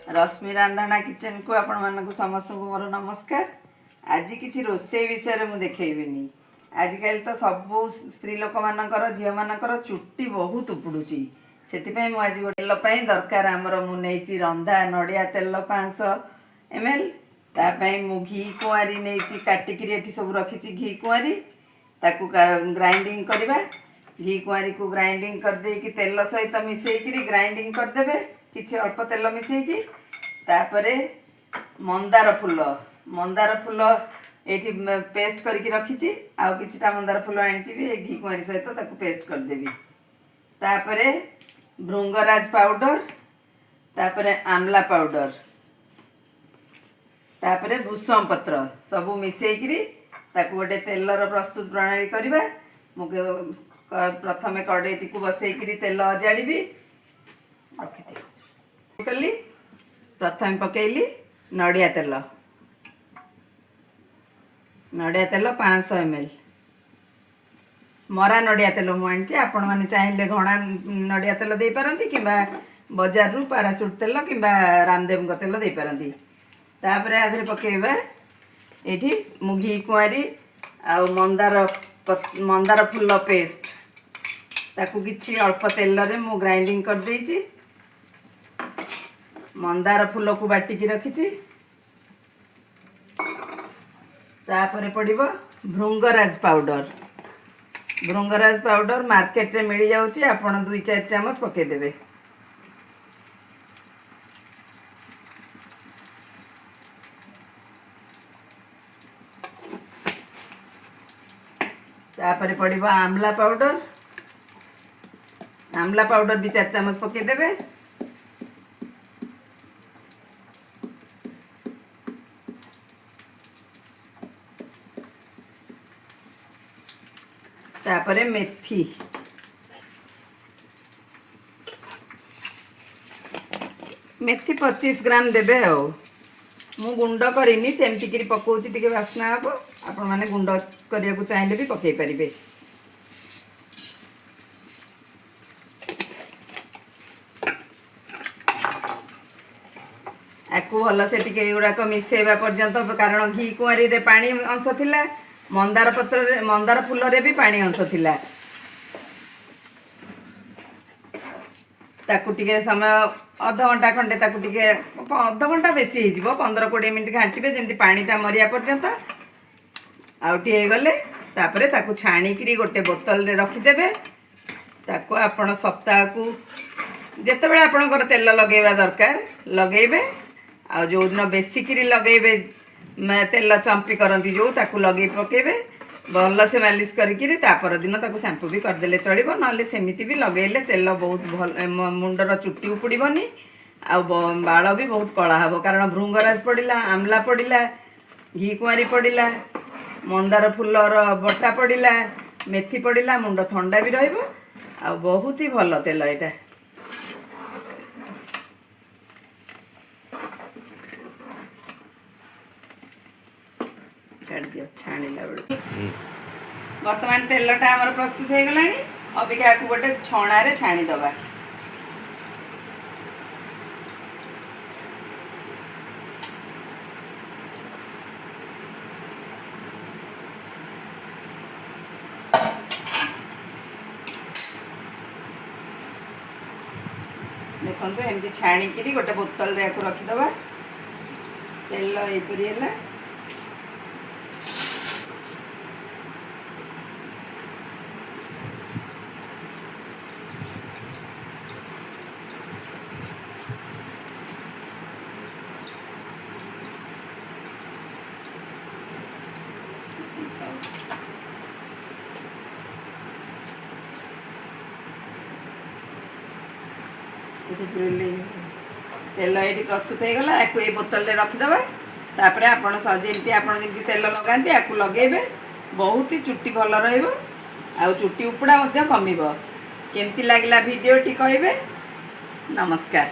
ରଶ୍ମି ରାନ୍ଧଣା କିଚେନକୁ ଆପଣମାନଙ୍କୁ ସମସ୍ତଙ୍କୁ ମୋର ନମସ୍କାର। ଆଜି କିଛି ରୋଷେଇ ବିଷୟରେ ମୁଁ ଦେଖେଇବିନି। ଆଜିକାଲି ତ ସବୁ ସ୍ତ୍ରୀ ଲୋକମାନଙ୍କର, ଝିଅମାନଙ୍କର ଚୁଟି ବହୁତ ଉପୁଡ଼ୁଛି। ସେଥିପାଇଁ ମୁଁ ଆଜି ଗୋଟେ ତେଲ ପାଇଁ ଦରକାର ଆମର, ମୁଁ ନେଇଛି ରନ୍ଧା ନଡ଼ିଆ ତେଲ 500 ml। ତା ପାଇଁ ମୁଁ ଘି କୁଆଁରୀ ନେଇଛି, କାଟିକିରି ଏଠି ସବୁ ରଖିଛି ଘି କୁଆଁରୀ। ତାକୁ ଗ୍ରାଇଣ୍ଡିଙ୍ଗ କରିବା। ଘି କୁଆଁରୀକୁ ଗ୍ରାଇଣ୍ଡିଙ୍ଗ କରିଦେଇକି ତେଲ ସହିତ ମିଶେଇକିରି ଗ୍ରାଇଣ୍ଡିଙ୍ଗ କରିଦେବେ, କିଛି ଅଳ୍ପ ତେଲ ମିଶେଇକି। ତାପରେ ମନ୍ଦାର ଫୁଲ, ମନ୍ଦାର ଫୁଲ ଏଇଠି ପେଷ୍ଟ କରିକି ରଖିଛି। ଆଉ କିଛିଟା ମନ୍ଦାର ଫୁଲ ଆଣିଛି ବି, ଏ ଘି କୁଆଁରୀ ସହିତ ତାକୁ ପେଷ୍ଟ କରିଦେବି। ତାପରେ ଭୃଙ୍ଗରାଜ ପାଉଡର, ତାପରେ ଆମଲା ପାଉଡର, ତାପରେ ଭୃଷଙ୍ଗ ପତ୍ର, ସବୁ ମିଶେଇକିରି ତାକୁ ଗୋଟେ ତେଲର ପ୍ରସ୍ତୁତ ପ୍ରଣାଳୀ କରିବା। ମୁଁ ପ୍ରଥମେ କଡ଼େଇଟିକୁ ବସେଇକିରି ତେଲ ଅଜାଡ଼ିବି। ରଖିଦିଅ କଲି। ପ୍ରଥମେ ପକେଇଲି ନଡ଼ିଆ ତେଲ। ନଡ଼ିଆ ତେଲ 500 ml। ମରା ନଡ଼ିଆ ତେଲ ମୁଁ ଆଣିଛି। ଆପଣମାନେ ଚାହିଁଲେ ଘଣା ନଡ଼ିଆ ତେଲ ଦେଇପାରନ୍ତି କିମ୍ବା ବଜାରରୁ ପାରାସୁଟ୍ ତେଲ କିମ୍ବା ରାମଦେବଙ୍କ ତେଲ ଦେଇପାରନ୍ତି। ତାପରେ ଆ ଦେହରେ ପକେଇବା, ଏଇଠି ମୁଁ ଘି କୁଆଁରୀ ଆଉ ମନ୍ଦାର ଫୁଲ ପେଷ୍ଟ, ତାକୁ କିଛି ଅଳ୍ପ ତେଲରେ ମୁଁ ଗ୍ରାଇଣ୍ଡିଙ୍ଗ କରିଦେଇଛି। ମନ୍ଦାର ଫୁଲକୁ ବାଟିକି ରଖିଛି। ତାପରେ ପଡ଼ିବ ଭୃଙ୍ଗରାଜ ପାଉଡର। ଭୃଙ୍ଗରାଜ ପାଉଡର ମାର୍କେଟରେ ମିଳିଯାଉଛି, ଆପଣ 2-4 ଚାମଚ ପକେଇଦେବେ। ତାପରେ ପଡ଼ିବ ଆମଲା ପାଉଡର। ଆମଲା ପାଉଡର ବି 4 ଚାମଚ ପକେଇଦେବେ। ତାପରେ ମେଥି। ମେଥି 25 ଗ୍ରାମ ଦେବେ। ଆଉ ମୁଁ ଗୁଣ୍ଡ କରିନି, ସେମିତିକିରି ପକଉଛି, ଟିକେ ବାସ୍ନା ହେବ। ଆପଣମାନେ ଗୁଣ୍ଡ କରିବାକୁ ଚାହିଁଲେ ବି ପକେଇ ପାରିବେ। ଆକୁ ଭଲସେ ଟିକେ ଏଗୁଡ଼ାକ ମିଶେଇବା ପର୍ଯ୍ୟନ୍ତ, କାରଣ ଘି କୁଆଁରୀରେ ପାଣି ଅଂଶ ଥିଲା, ମନ୍ଦାର ପତ୍ରରେ, ମନ୍ଦାର ଫୁଲରେ ବି ପାଣି ଅଂଶ ଥିଲା। ତାକୁ ଟିକେ ସମୟ, ଅଧଘଣ୍ଟା ଖଣ୍ଡେ ତାକୁ ଟିକେ, ଅଧଘଣ୍ଟା ବେଶୀ ହେଇଯିବ, 15-20 ମିନିଟ୍ ଘାଣ୍ଟିବେ, ଯେମିତି ପାଣିଟା ମରିବା ପର୍ଯ୍ୟନ୍ତ। ଆଉ ଟିକେ ହେଇଗଲେ ତାପରେ ତାକୁ ଛାଣିକିରି ଗୋଟେ ବୋତଲରେ ରଖିଦେବେ। ତାକୁ ଆପଣ ସପ୍ତାହକୁ ଯେତେବେଳେ ଆପଣଙ୍କର ତେଲ ଲଗେଇବା ଦରକାର ଲଗେଇବେ। ଆଉ ଯେଉଁଦିନ ବେଶୀକିରି ଲଗେଇବେ, ତେଲ ଚମ୍ପି କରନ୍ତି ଯେଉଁ, ତାକୁ ଲଗେଇ ପକେଇବେ ଭଲସେ ମାଲିସ କରିକିରି। ତା ପରଦିନ ତାକୁ ସାମ୍ପୁ ବି କରିଦେଲେ ଚଳିବ, ନହେଲେ ସେମିତି ବି ଲଗେଇଲେ ତେଲ ବହୁତ ଭଲ। ମୁଣ୍ଡର ଚୁଟି ଉପୁଡ଼ିବନି ଆଉ ବାଳ ବି ବହୁତ କଳା ହେବ, କାରଣ ଭୃଙ୍ଗରାଜ ପଡ଼ିଲା, ଆମଲା ପଡ଼ିଲା, ଘି କୁଆଁରୀ ପଡ଼ିଲା, ମନ୍ଦାର ଫୁଲର ବଟା ପଡ଼ିଲା, ମେଥି ପଡ଼ିଲା। ମୁଣ୍ଡ ଥଣ୍ଡା ବି ରହିବ ଆଉ ବହୁତ ହି ଭଲ ତେଲ ଏଇଟା। ଛାଡ଼ିଦିଅ ଛାଣିଲା ବେଳକୁ। ବର୍ତ୍ତମାନ ତେଲଟା ଆମର ପ୍ରସ୍ତୁତ ହେଇଗଲାଣି। ଅବିକା ଆକୁ ଗୋଟେ ଛଣାରେ ଛାଣିଦେବା। ଦେଖନ୍ତୁ, ଏମିତି ଛାଣିକିରି ଗୋଟେ ବୋତଲରେ ୟାକୁ ରଖିଦେବା। ତେଲ ଏଇପରି ହେଲା। ଏଠି ତେଲ ଏଇଠି ପ୍ରସ୍ତୁତ ହେଇଗଲା। ୟାକୁ ଏଇ ବୋତଲରେ ରଖିଦେବା। ତାପରେ ଆପଣ ଯେମିତି ଆପଣ ଯେମିତି ତେଲ ଲଗାନ୍ତି, ୟାକୁ ଲଗେଇବେ। ବହୁତ ହି ଚୁଟି ଭଲ ରହିବ ଆଉ ଚୁଟି ଉପୁଡ଼ା ମଧ୍ୟ କମିବ। କେମିତି ଲାଗିଲା ଭିଡ଼ିଓଟି କହିବେ। ନମସ୍କାର।